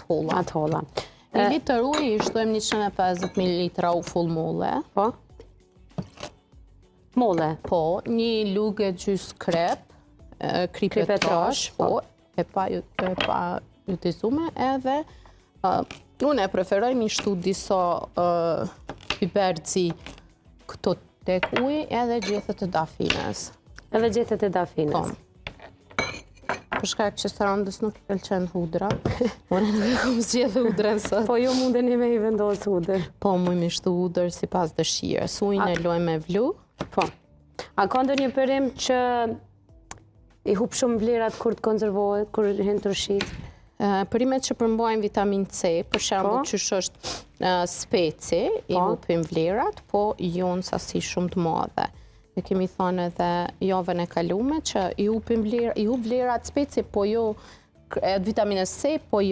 të holla. Atë holla. Një litër ujë i shtojmë 150 ml ufull molle. Po. Molle. Po, një lugë gjysë krip, kripë Kripë e e trash, trash, po. po, e pa, e pa jutizume, edhe uh, unë e preferoj mi shtu disa uh, biber zi këto tek uji edhe gjethet e dafinës. Edhe gjethet e dafinës. Po. Për shkak që Sarandës nuk i pëlqen hudra, unë nuk e kom zgjedh hudrën sot. Po ju mundeni me i vendos hudër. Po, muj mi shtu hudër sipas dëshirës. Ujin e lojmë me vlu. Po. A ka ndonjë perim që i hup shumë vlerat kur të konservohet, kur hyn turshit? Perimet që përmbajnë vitamin C, për shembull, Po. qysh është speci, i Po. hupin vlerat, po jo në sasi shumë të madhe. E kemi thonë edhe javën e kalume që i hupin vlera, i hup vlerat speci, po jo vitaminës C, po jo